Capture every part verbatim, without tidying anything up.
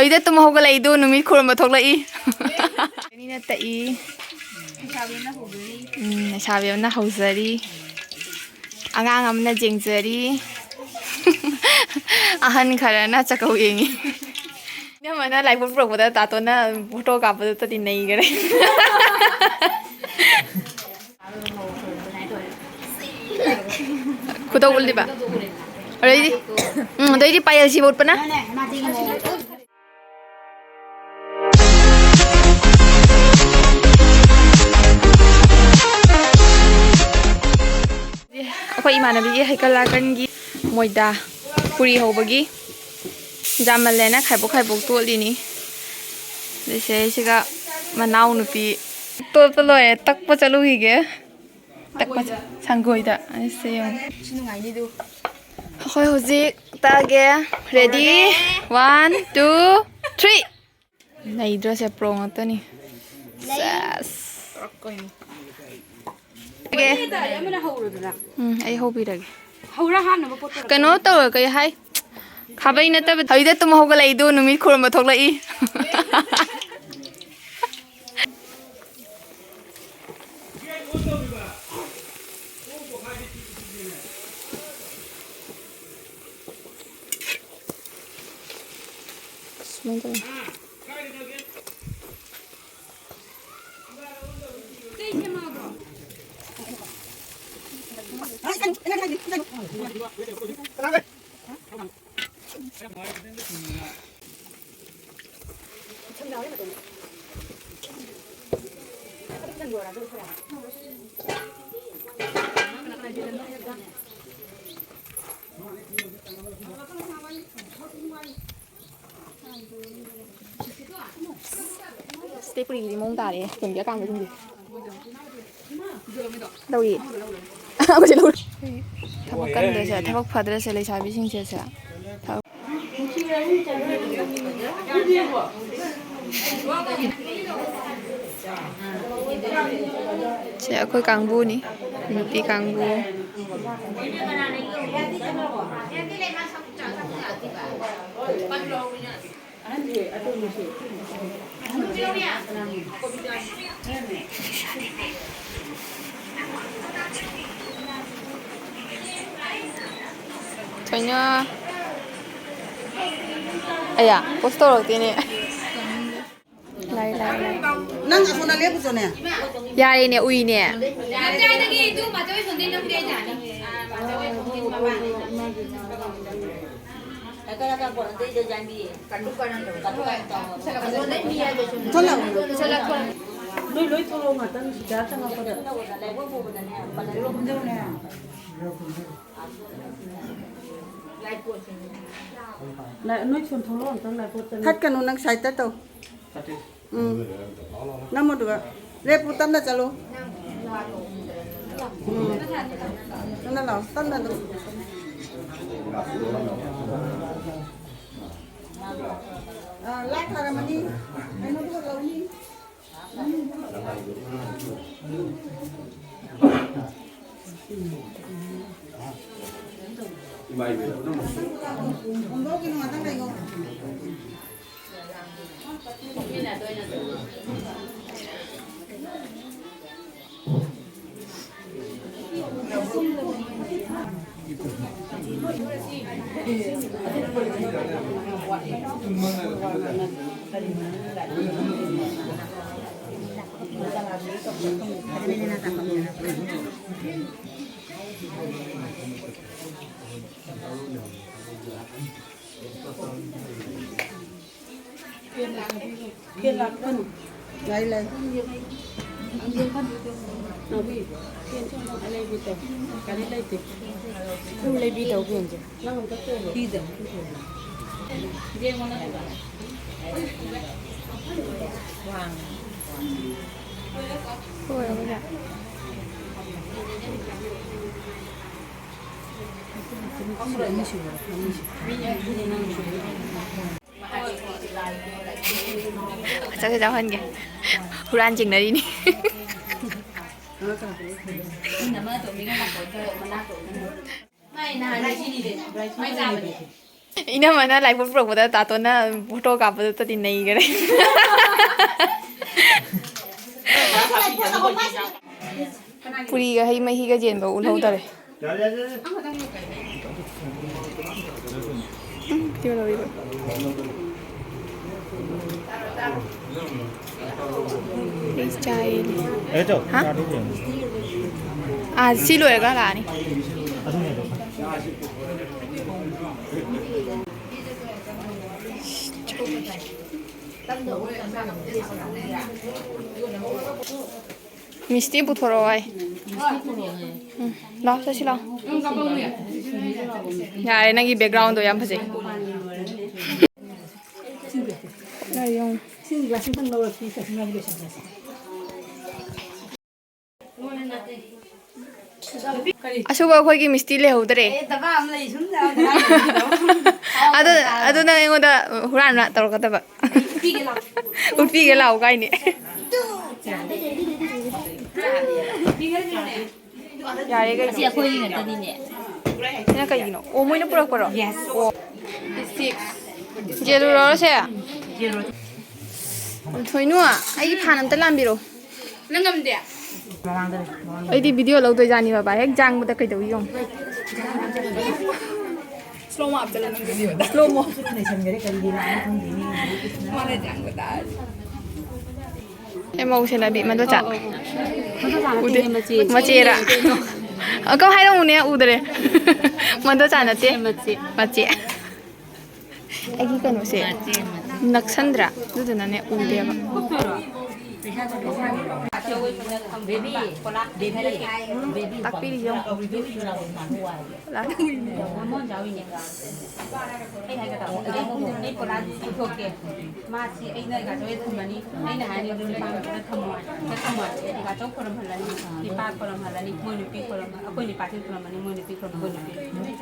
ꯑꯩꯗ ꯇꯨꯝ ꯍꯧꯒꯠꯂꯛꯏꯗꯨ ꯅꯨꯃꯤꯠ ꯈꯨꯔꯨꯝꯕ ꯊꯣꯛꯂꯛꯏ꯫ ꯑꯅꯤꯅ ꯇꯛꯏ꯫ ꯎꯝ, ꯂꯩꯁꯥꯕꯤ ꯑꯃꯅ ꯍꯧꯖꯔꯤ꯫ ꯑꯉꯥꯡ ꯑꯃꯅ ꯌꯦꯡꯖꯔꯤ꯫ ꯑꯍꯟ ꯈꯔꯅ ꯆꯥꯛꯀꯧ ꯌꯦꯡꯉꯤ꯫ ꯏꯅꯝꯃꯅ ꯂꯥꯏꯕꯛ ꯄꯨꯔꯛꯄꯗ ꯇꯥꯇꯣꯟꯅ ꯐꯣꯇꯣ ꯀꯥꯞꯄꯗꯨꯇꯗꯤ ꯅꯩꯈꯔꯦ꯫ ꯈꯨꯗꯧ ꯎꯜꯂꯤꯕ꯫ ꯑꯗꯩꯗꯤ, ꯎꯝ, ꯑꯗꯩꯗꯤ ꯄꯥꯌꯦꯜꯁꯤꯕ ꯎꯠꯄꯅ꯫ ꯑꯩꯈꯣꯏ ꯏꯃꯥꯟꯅꯕꯤꯒꯤ ꯍꯩꯀꯜ ꯂꯥꯀꯟꯒꯤ ꯃꯣꯏꯗꯥ ꯄꯨꯔꯤ ꯍꯧꯕꯒꯤ ꯖꯥꯃꯜꯂꯦꯅ ꯈꯥꯏꯕꯣꯛ ꯈꯥꯏꯕꯣꯛ ꯇꯣꯠꯂꯤꯅꯤ꯫ ꯑꯗꯩ ꯁꯤꯗꯩꯁꯤꯒ ꯃꯅꯥꯎ ꯅꯨꯄꯤ ꯇꯣꯠꯄ ꯂꯣꯏꯔꯦ, ꯇꯛꯄ ꯆꯠꯂꯨꯈꯤꯒꯦ꯫ ꯇꯛꯄ ꯆꯠ-, ꯁꯪꯒꯣꯏꯗ꯫ ꯑꯩꯁꯦ ꯌꯦꯡꯉꯨ꯫ ꯁꯤ ꯅꯨꯡꯉꯥꯏꯅꯤ ꯑꯗꯨ꯫ ꯑꯩꯈꯣꯏ ꯍꯧꯖꯤꯛ ꯇꯛꯑꯒꯦ꯫ Ready? One, two, three. ꯅꯩꯗ꯭ꯔꯣꯁꯦ, ꯄ꯭ꯔꯣ ꯉꯥꯛꯇꯅꯤ꯫ ꯁꯦꯁ꯫ ꯇꯧꯔꯛꯇꯣꯏꯅꯤ꯫ ꯑꯣꯀꯦ꯫ ꯇꯥꯔꯦ, ꯑꯃꯅ ꯍꯧꯔꯨꯗꯅ꯫ ꯎꯝ, ꯑꯩ ꯍꯧꯕꯤꯔꯒꯦ꯫ ꯍꯧꯔ ꯍꯥꯞꯅꯕ ꯄꯣꯠꯇꯣ꯫ ꯀꯩꯅꯣ ꯇꯧꯔ ꯀꯩ ꯍꯥꯏ? ꯈꯥꯕꯩ ꯅꯠꯇꯕ꯫ ꯍꯧꯖꯤꯛꯇ ꯇꯨꯝ ꯍꯧꯒꯠꯂꯛꯏꯗꯨ ꯅꯨꯃꯤꯠ ꯈꯨꯔꯨꯝꯕ ꯊꯣꯛꯂꯛꯏ꯫ ꯁꯨꯃꯥꯏꯅ ꯇꯧꯔꯦ꯫ ꯁꯤꯗꯩ ꯄꯨꯔꯤꯒꯤꯗꯤ ꯃꯑꯣꯡ ꯇꯥꯔꯦ, ꯇꯨꯡꯒꯤ ꯑꯀꯥꯡꯕꯁꯤꯡꯁꯦ꯫ ꯂꯧꯏ꯫ ꯑꯩꯈꯣꯏꯁꯦ ꯂꯧꯔꯦ꯫ ꯊꯕꯛ ꯀꯟꯗ꯭ꯔꯁꯦ, ꯊꯕꯛ ꯐꯗ꯭ꯔꯁꯦ, ꯂꯩꯁꯥꯕꯤꯁꯤꯡꯁꯦ ꯁꯦ꯫ ꯊꯕꯛ-, ꯁꯦ ꯑꯩꯈꯣꯏ ꯀꯥꯡꯕꯨꯅꯤ, ꯅꯨꯄꯤ ꯀꯥꯡꯕꯨ꯫ ꯊꯣꯏꯅ꯫ ꯑꯌꯥ, post ꯇꯧꯔꯛꯇꯦꯅꯦ꯫ ꯂꯥꯏ, ꯂꯥꯏ, ꯂꯥꯏ꯫ ꯅꯪ ꯑꯁꯣꯝꯗ ꯂꯦꯞꯄꯨꯆꯣꯅꯦ꯫ ꯌꯥꯔꯦꯅꯦ, ꯎꯏꯅꯦ꯫ ꯀꯗꯥꯏꯗꯒꯤ ꯏꯇꯨ ꯃꯇꯣꯏ ꯁꯣꯟꯗꯩ ꯅꯝꯒꯦ ꯍꯥꯏꯗꯥꯏꯅꯦ? ꯊꯣꯛꯂꯛꯑꯣ꯫ ꯅꯣꯏ ꯂꯣꯏ ꯊꯣꯛꯂꯛꯑꯣ ꯉꯥꯛꯇꯪ ꯁꯤꯗ ꯆꯪꯉꯛꯄꯗ꯫ ꯂꯥꯏ-, ꯅꯣꯏ ꯁꯣꯝ ꯊꯣꯛꯂꯛꯑꯣ ꯑꯝꯇꯪ ꯂꯥꯏ ꯄꯣꯠ ꯆꯪꯉꯛꯑꯣ꯫ ꯊꯠꯀꯅꯨ, ꯅꯪ side ꯇ ꯇꯧ꯫ ꯎꯝ꯫ ꯅꯝꯃꯨꯗꯨꯒ꯫ ꯂꯦꯞꯄꯨ, ꯇꯞꯅ ꯆꯠꯂꯨ꯫ ꯎꯝ꯫ ꯇꯞꯅ ꯂꯥꯛꯑꯣ, ꯇꯞꯅ ꯑꯗꯨꯝ꯫ ꯑ, ꯂꯥꯏ ꯊꯥꯔꯝꯃꯅꯤ꯫ ꯀꯩꯅꯣꯗꯨꯒ ꯂꯧꯅꯤ꯫ ꯍꯣꯡꯗꯣꯛꯈꯤꯅꯨ, ꯉꯥꯛꯇꯪ ꯂꯩꯌꯣ꯫ ꯐꯦꯟ ꯂꯥꯛꯀꯅꯨ꯫ ꯂꯩ, ꯂꯩ꯫ ꯅꯥꯎꯕꯤ, ꯐꯦꯟ ꯁꯣꯝꯗ ꯑꯂꯩꯕꯤ ꯇꯧ꯫ ꯀꯔꯤ ꯂꯩꯇꯦ꯫ ꯁꯨꯝ ꯂꯩꯕꯤ ꯇꯧ ꯐꯦꯟꯁꯦ꯫ ꯅꯪ ꯑꯝꯇ ꯀꯣꯜꯂꯣ꯫ ꯐꯤꯗ꯫ ꯂꯣꯏꯔꯕ ꯌꯥ? ꯆꯥꯛꯁꯦ ꯆꯥꯎꯍꯟꯒꯦ꯫ ꯍꯨꯔꯥꯟ ꯆꯤꯡꯅꯔꯤꯅꯤ꯫ ꯏꯅꯝꯃꯅ ꯂꯥꯏꯐꯣꯠ ꯄꯨꯔꯛꯄꯗ ꯇꯥꯇꯣꯟꯅ ꯐꯣꯇꯣ ꯀꯥꯞꯄꯗꯨꯇꯗꯤ ꯅꯩꯈꯔꯦ꯫ ꯄꯨꯔꯤꯒ ꯍꯩ ꯃꯍꯤꯒ ꯆꯦꯟꯕ ꯎꯠꯍꯧꯗꯔꯦ꯫ ꯎꯝ, ꯀꯩꯅꯣ ꯇꯧꯔꯤꯕ꯫ ꯑꯩ ꯆꯥꯏꯌꯦ꯫ ꯍꯥ? ꯑꯥ, ꯁꯤ ꯂꯣꯏꯔꯒ ꯂꯥꯛꯑꯅꯤ꯫ ꯃꯤꯁꯇꯤ ꯄꯨꯊꯣꯔꯛꯑꯣ ꯍꯥꯏ꯫ ꯎꯝ, ꯂꯥꯎ, ꯆꯠꯁꯤ ꯂꯥꯎ꯫ ꯌꯥꯔꯦ, ꯅꯪꯒꯤ ꯕꯦꯛꯒ꯭ꯔꯥꯎꯟꯗꯣ ꯌꯥꯝ ꯐꯖꯩ꯫ ꯌꯥꯔꯦ, ꯌꯦꯡꯉꯨ꯫ ꯑꯁꯨꯕ ꯑꯩꯈꯣꯏꯒꯤ ꯃꯤꯁꯇꯤ ꯂꯩꯍꯧꯗ꯭ꯔꯦ꯫ ꯑꯦ, ꯗꯕꯥ ꯑꯃ ꯂꯩ, ꯁꯨꯝ ꯌꯥꯎꯗ꯭ꯔꯥ? ꯑꯗꯨ, ꯑꯗꯨ ꯅꯪ ꯑꯩꯉꯣꯟꯗ ꯍꯨꯔꯥꯟ ꯍꯨꯔꯥꯟ ꯇꯧꯔꯛꯀꯗꯕ꯫ ꯎꯠꯄꯤꯒꯦ ꯂꯥꯎ꯫ ꯎꯠꯄꯤꯒꯦ ꯂꯥꯎ ꯀꯥꯏꯅꯦ꯫ ꯌꯥꯔꯦ ꯀꯩꯅꯣ꯫ ꯑꯁꯤ ꯑꯩꯈꯣꯏꯒꯤ ꯉꯥꯛꯇꯅꯤꯅꯦ꯫ ꯁꯤꯅ ꯀꯩꯒꯤꯅꯣ? ꯑꯣ, ꯃꯣꯏꯅ ꯄꯨꯔꯛꯄꯔꯣ? Yes. ꯑꯣ꯫ ꯖꯦꯂꯨꯔꯣ ꯁꯦ? ꯊꯣꯏꯅꯨ, ꯑꯩꯒꯤ ꯐꯥꯟ ꯑꯝꯇ ꯂꯥꯟꯕꯤꯔꯣ꯫ ꯅꯪ ꯉꯝꯗꯦ? ꯑꯩꯗꯤ ꯚꯤꯗꯤꯑꯣ ꯂꯧꯗꯣꯏꯖꯥꯠꯅꯤ ꯕꯕꯥ, ꯍꯦꯛ ꯖꯥꯡꯕꯗ ꯀꯩꯗꯧꯏ ꯌꯦꯡꯉꯨ꯫ Slow mo ꯍꯥꯞꯆꯜꯂꯣ ꯅꯪ ꯚꯤꯗꯤꯑꯣꯗ꯫ Slow mo. ꯃꯥꯅ ꯖꯥꯡꯕ ꯇꯥꯔꯦ꯫ ꯑꯦ, ꯃꯧ ꯁꯦꯟꯅꯕꯤ, ꯃꯗꯣꯆꯥ꯫ ꯑꯧ, ꯑꯧ, ꯑꯧ꯫ ꯃꯗꯣꯆꯥ ꯅꯠꯇꯦ, ꯎꯗꯦ꯫ ꯃꯆꯦ꯫ ꯃꯆꯦꯔꯥ? ꯑ, ꯀꯃꯥꯏ ꯍꯥꯏꯔꯝꯃꯨꯅꯦ? ꯎꯗꯔꯦ꯫ ꯃꯗꯣꯆꯥ ꯅꯠꯇꯦ꯫ ꯃꯆꯦ, ꯃꯆꯦ꯫ ꯃꯆꯦ꯫ ꯑꯩꯒꯤ ꯀꯩꯅꯣꯁꯦ ꯃꯆꯦ, ꯃꯆꯦ꯫ ꯅꯛꯁꯟꯗ꯭ꯔꯥ? ꯑꯗꯨꯗꯨꯅꯅꯦ ꯎꯗꯦꯕ꯫ Baby, baby, baby. ꯇꯥꯛꯄꯤꯔꯤꯁꯦ ꯌꯦꯡꯉꯨ꯫ ꯕꯥꯃꯣꯟ ꯖꯥꯎ ꯏꯅꯦ꯫ ꯑꯩ ꯍꯥꯏꯒꯦ ꯇꯧꯕ꯫ ꯑꯩ, ꯑꯩ ꯄꯣꯂꯥ ꯄꯨꯊꯣꯛꯀꯦ꯫ ꯃꯥꯁꯤ ꯑꯩꯅ ꯒꯥꯆꯧꯗ ꯊꯝꯃꯅꯤ꯫ ꯑꯩꯅ ꯍꯥꯏꯅꯤ, "ꯅꯨꯄꯥ ꯑꯃꯗ ꯊꯝꯃꯣ ꯍꯥꯏ꯫ ꯁꯤꯗ ꯊꯝꯃꯣ ꯍꯥꯏ꯫" ꯒꯥꯆꯧ ꯈꯣꯏꯔꯝꯍꯜꯂꯅꯤ, ꯏꯄꯥ ꯈꯣꯏꯔꯝꯍꯜꯂꯅꯤ, ꯃꯣꯏ ꯅꯨꯄꯤ ꯈꯣꯏꯔꯝ-, ꯑꯩꯈꯣꯏ ꯅꯨꯄꯥꯁꯤꯡ ꯈꯣꯏꯔꯝꯃꯅꯤ, ꯃꯣꯏ ꯅꯨꯄꯤ ꯈꯣꯏꯔꯝ-, ꯑꯩꯈꯣꯏ ꯅꯨꯄꯤ꯫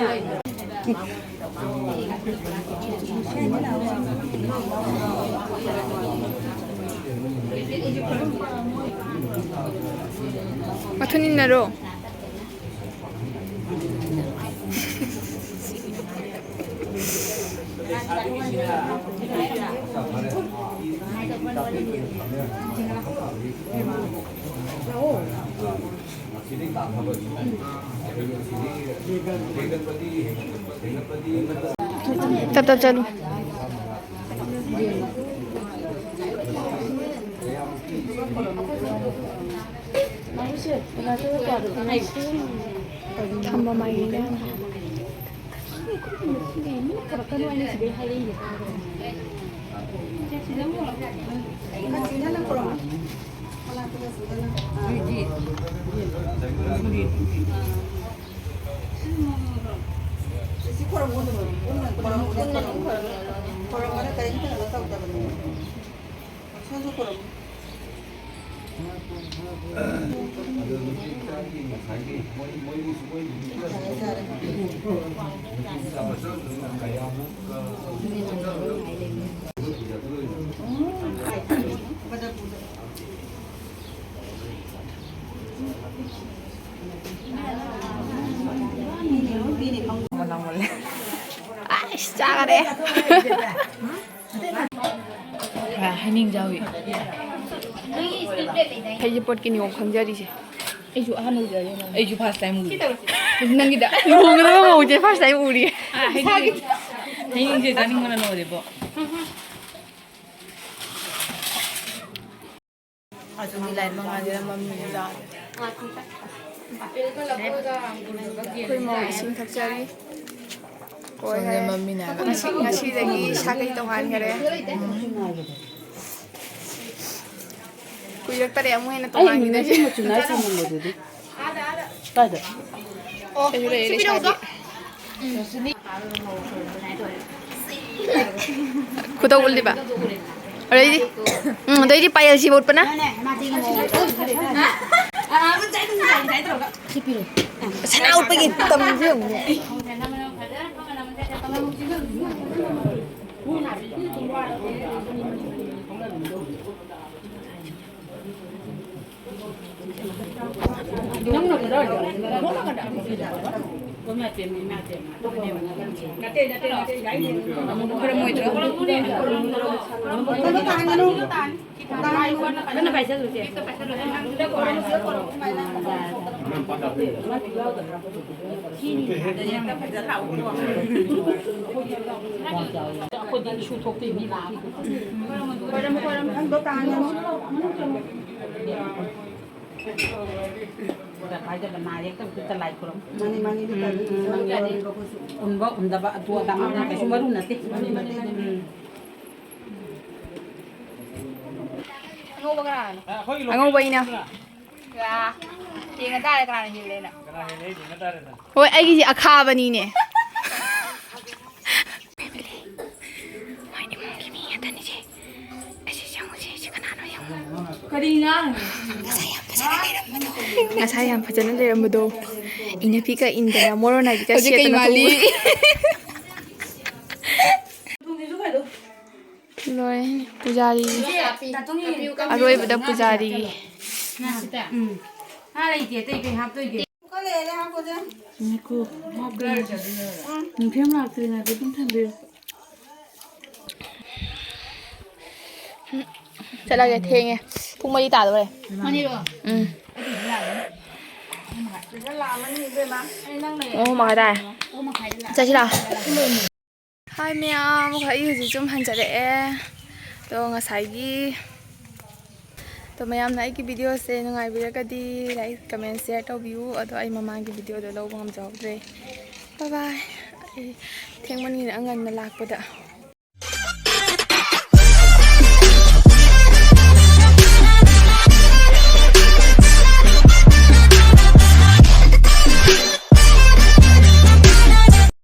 ꯑꯩꯅ ꯃꯊꯨꯟ ꯏꯟꯅꯔꯣ꯫ ꯇꯞ ꯇꯞ ꯆꯠꯂꯨ꯫ ꯊꯝꯕ ꯃꯥꯒꯤ ꯏꯟꯖꯥꯡ꯫ ꯑꯁ, ꯆꯥꯒꯔꯦ꯫ ꯍꯩꯅꯤꯡ ꯆꯥꯎꯏ꯫ ꯍꯩꯁꯦ ꯄꯣꯠꯀꯤ ꯅꯤꯌꯣꯝ ꯈꯪꯖꯔꯤꯁꯦ꯫ ꯑꯩꯁꯨ ꯑꯍꯥꯟꯕ ꯎꯖꯔꯦ꯫ ꯑꯩꯁꯨ first time ꯎꯔꯤ꯫ ꯅꯪꯒꯤꯗ ꯂꯨꯍꯣꯡꯒꯗꯕ ꯃꯧꯁꯦ first time ꯎꯔꯤ꯫ ꯑꯥ, ꯍꯩꯅꯤꯡ-, ꯍꯩꯅꯤꯡꯁꯦ ꯆꯥꯅꯤꯡꯕꯅ ꯂꯣꯏꯔꯦꯕꯣ꯫ ꯑꯗꯨꯒꯤ ꯂꯥꯏꯟ ꯃꯉꯥꯁꯤꯗ ꯃꯝꯃꯤꯁꯦ ꯌꯥꯔꯦ꯫ ꯑꯩꯈꯣꯏ ꯃꯧ ꯏꯁꯤꯡ ꯊꯛꯆꯔꯤ꯫ ꯀꯣꯏ ꯁꯣꯝꯗ ꯍꯥꯏ꯫ ꯃꯝꯃꯤꯅ ꯍꯥꯏꯕ꯫ ꯉꯁꯤ, ꯉꯁꯤꯗꯒꯤ ꯁꯥꯒꯩ ꯇꯣꯉꯥꯟꯈꯔꯦ꯫ ꯀꯨꯏꯔꯛꯇꯔꯦ ꯑꯃꯨꯛ ꯍꯦꯟꯅ ꯑꯩ ꯇꯣꯉꯥꯟꯈꯤꯗꯣꯏꯁꯦ꯫ ꯃꯆꯨ ꯅꯥꯏ ꯊꯝꯃꯝꯕꯗꯨꯗꯤ꯫ ꯀꯥꯏꯗ? ꯁꯤꯁꯨ ꯂꯩꯔꯦ ꯂꯩꯁꯥꯕꯤ꯫ ꯈꯨꯗꯧ ꯎꯠꯂꯤꯕ꯫ ꯑꯗꯩꯗꯤ, ꯎꯝ, ꯑꯗꯩꯗꯤ ꯄꯥꯌꯦꯜꯁꯤꯕ ꯎꯠꯄꯅ꯫ ꯁꯅꯥ ꯎꯠꯄꯒꯤ ꯇꯝꯃꯤꯁꯦ ꯌꯦꯡꯉꯨꯅꯦ꯫ ꯈꯣꯏꯔꯝꯃꯣꯏꯗ꯭ꯔꯣ? ꯅꯪꯅ ꯄꯥꯏꯁꯜꯂꯨꯁꯦ꯫ ꯑꯩꯈꯣꯏꯗꯤ ꯏꯁꯨ ꯊꯣꯛꯇꯣꯏ ꯃꯤ ꯂꯥꯛꯑꯒ꯫ ꯈꯣꯏꯔꯝꯃꯨ, ꯈꯣꯏꯔꯝꯃꯨ꯫ ꯅꯪꯗꯣ ꯇꯥꯍꯟꯒꯅꯨ꯫ ꯃꯥꯅꯤ, ꯃꯥꯅꯤ, ꯎꯝ, ꯎꯝ, ꯎꯝ, ꯎꯝ꯫ ꯎꯟꯕ ꯎꯟꯗꯕ ꯑꯗꯨ ꯑꯗꯥ ꯃꯥꯟꯅ ꯀꯩꯁꯨ ꯃꯔꯨ ꯅꯠꯇꯦ꯫ ꯎꯝ꯫ ꯑꯉꯧꯕ ꯀꯅꯥꯅꯣ? ꯑꯉꯧꯕ ꯑꯩꯅ꯫ ꯌꯥ꯫ ꯌꯦꯡꯉ ꯇꯥꯔꯦ ꯀꯅꯥꯅ ꯍꯦꯜꯂꯦꯅ꯫ ꯍꯣꯏ, ꯑꯩꯒꯤꯁꯦ ꯑꯈꯥꯕꯅꯤꯅꯦ꯫ ꯃꯣꯏ ꯏꯃꯨꯡꯒꯤ ꯃꯤ ꯉꯥꯛꯇꯅꯤꯁꯦ꯫ ꯑꯁꯤ ꯆꯪꯉꯨꯁꯦ, ꯁꯤ ꯀꯅꯥꯅꯣ ꯌꯦꯡꯉꯨ꯫ ꯀꯔꯤ ꯉꯥꯡꯉꯤꯅꯣ? ꯉꯁꯥꯏ ꯌꯥꯝ ꯐꯖꯅ ꯂꯩꯔꯝꯕꯗꯣ꯫ ꯏꯅꯄꯤꯒ ꯏꯟꯗꯅ ꯃꯣꯔꯣ ꯅꯥꯏꯕꯤꯒ ꯍꯧꯖꯤꯛ ꯀꯩ ꯁꯦꯠꯇꯅ ꯃꯥꯜꯂꯤ? ꯊꯣꯛꯎꯕ꯫ ꯂꯣꯏꯔꯦ꯫ ꯄꯨꯖꯥꯔꯤ꯫ ꯑꯔꯣꯏꯕꯗ ꯄꯨꯖꯥꯔꯤ꯫ ꯎꯝ꯫ ꯉꯥ ꯂꯩꯇꯦ, ꯑꯇꯩ ꯀꯩ ꯍꯥꯞꯇꯣꯏꯒꯦ? ꯉꯥꯏꯈꯣ, ꯍꯥꯞꯇꯣꯏꯅꯦ꯫ ꯅꯤꯡꯊꯦꯝ ꯂꯥꯛꯇ꯭ꯔꯤꯉꯩꯗ ꯑꯗꯨꯝ ꯊꯝꯕꯤꯌꯨ꯫ ꯆꯠꯂꯒꯦ, ꯊꯦꯡꯉꯦ꯫ ꯄꯨꯡ ꯃꯔꯤ ꯇꯥꯗꯧꯔꯦ꯫ ꯃꯔꯤꯔꯣ? ꯎꯝ꯫ ꯑꯗꯨꯗꯤ ꯂꯥꯛꯑꯅꯤ꯫ ꯄꯨꯡ ꯑꯃ ꯃꯈꯥꯏ ꯇꯥꯔꯦ꯫ ꯄꯨꯡ ꯃꯈꯥꯏꯗ ꯂꯥꯛꯑꯅꯤ꯫ ꯆꯠꯁꯤ ꯂꯥꯛꯑꯣ꯫ ꯍꯥꯏ ꯃꯌꯥꯝ, ꯑꯩ ꯍꯧꯖꯤꯛ ꯌꯨꯝ ꯍꯟꯖꯜꯂꯛꯑꯦ꯫ ꯑꯗꯣ ꯉꯁꯥꯏꯒꯤ, ꯑꯗꯣ ꯃꯌꯥꯝꯅ ꯑꯩꯒꯤ videoꯁꯦ ꯅꯨꯡꯉꯥꯏꯕꯤꯔꯒꯗꯤ like, comment, share ꯇꯧꯕꯤꯌꯨ꯫ ꯑꯗꯣ ꯑꯩ ꯃꯃꯥꯡꯒꯤ videoꯗꯣ ꯂꯧꯕ ꯉꯝꯖꯍꯧꯗ꯭ꯔꯦ꯫ Bye bye꯫ ꯑꯩ ꯊꯦꯡꯃꯟꯒꯤꯅ ꯉꯟꯅ ꯂꯥꯛꯄꯗ꯫